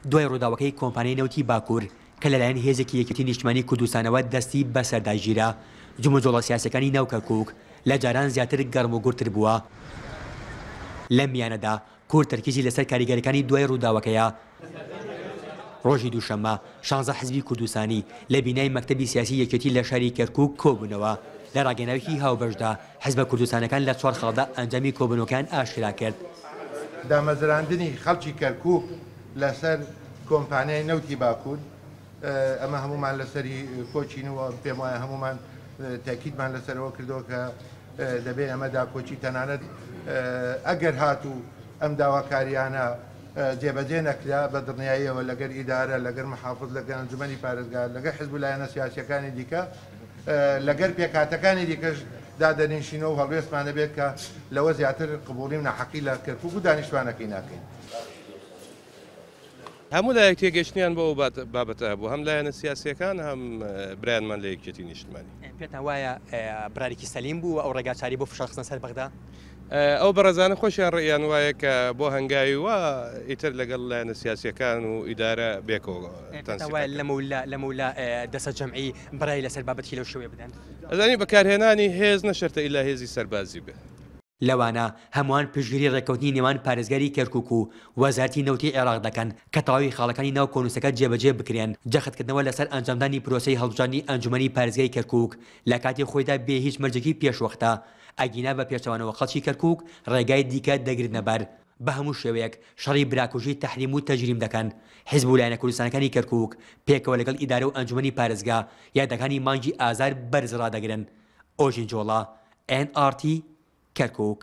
دوای ڕووداوەکەی کۆمپانیای نەوتی باکوور کە لەلایەن هێزێکی یەکێتی نیشتمانی کوردستانەوە دەستی بەسەردا گیرا، جموجۆڵە سیاسیەکانی ناو کەرکوک لە جاران زیاتر گەڕم و گوڕتر بووە. لەم میانەدا کورد تەرکیزی لەسەر کاریگەریەکانی دوای ڕووداوەکەیە. ڕۆژی دووشەممە شانزە حزبی کوردستانی لە بینای مەکتەبی سیاسی یەکێتی لە شاری کەرکوک کۆبوونەوە. لە ڕاگەیەنراوێکی هاوبەشدا حزبە کوردستانەکان لە چوار خاڵدا ئەنجامی کۆبوونەوەکەیان ئاشکرا کرد. دامەزراندنی خەڵکی کەرکوک لەسەر کۆمپانیای نەوتی باکوور، ئەمە هەموومان لەسەری کۆکین و پێم وایە هەموومان تەئکیدمان لەسەر ئەوە کردەوە کە دەبێ ئەمە داکۆکی تەنانەت ئەگەر هاتوو ئەم داواکاریانە جێبەجێ نەکرا بە دڵنیاییەوە لەگەر ئیدارە لەگەر محافز لەگەر ئەنجومەنی پارێزگا لەگەر حزب و لایەنە سیاسیەکانی دیکە لەگەر پێکهاتەکانی دیکەش دادەنیشینەوە و هەڵوێستمان دەبێت کە لەوە زیاتر قبوڵی و ناحەقی لە کەرکوک و دانیشتوانەکەی ناکەین. هەموو لایەک تێگەیشتنیان بۆ ئەو بابەتە هەبوو، هەم لایەنە سیاسییەکان هەم برایانمان لە یەکێتی نیشتمانی. پێتان وایە بڕیارێکی سەلیم بوو و ئەو ڕێگاچارەی بۆ فشار خستنە سەر بەغدا؟ ئەو بەڕێزانە خۆشیان ڕێیان وایە کە بۆ هەنگاوی وا ئیتر لەگەڵ لایەنە سیاسییەکان و ئیدارە بێکەوە تەنسیق وایە لەمەولا لەمەولا دەسە جەمعی بڕیاری لەسەر بابەتێکی لەو شێوەیە بدەن؟ ئەزانی بەکارهێنانی هێز نە شەرتە ئیلا هێزی سەربازی بێ. لەوانە هەمووان پشتگیری ڕێککەوتنی نێوان پارێزگاری کەرکوک و وەزارەتی نەوتی عێراق دەکەن کە تەواوی خاڵەکانی ناو کۆنووسەکە جێبەجێ بکرێن، جەختکردنەوە لەسەر ئەنجامدانی پرۆسەی هەڵبژاردنی ئەنجومەنی پارێزگای کەرکوک لە کاتی خۆیدا بێ هیچ مەرجێکی پێشوەختە، ئەگینا بە پێچەوانەوە خەڵکی کەرکوک ڕێگای دیکە دەگرنەبەر. بە هەموو شێوەیەک شەڕی براکوژی تەحریم و تەجریم دەکەن. حیزب و لایەنە کوردستانەکانی کەرکوک پێکەوە لەگەڵ ئیدارە و ئەنجومەنی پارێزگا یادەکانی مانگی ئازار بەرز ڕادەگرن. ئۆژین جۆڵا، ئێن ئاڕ تی، کەرکوک.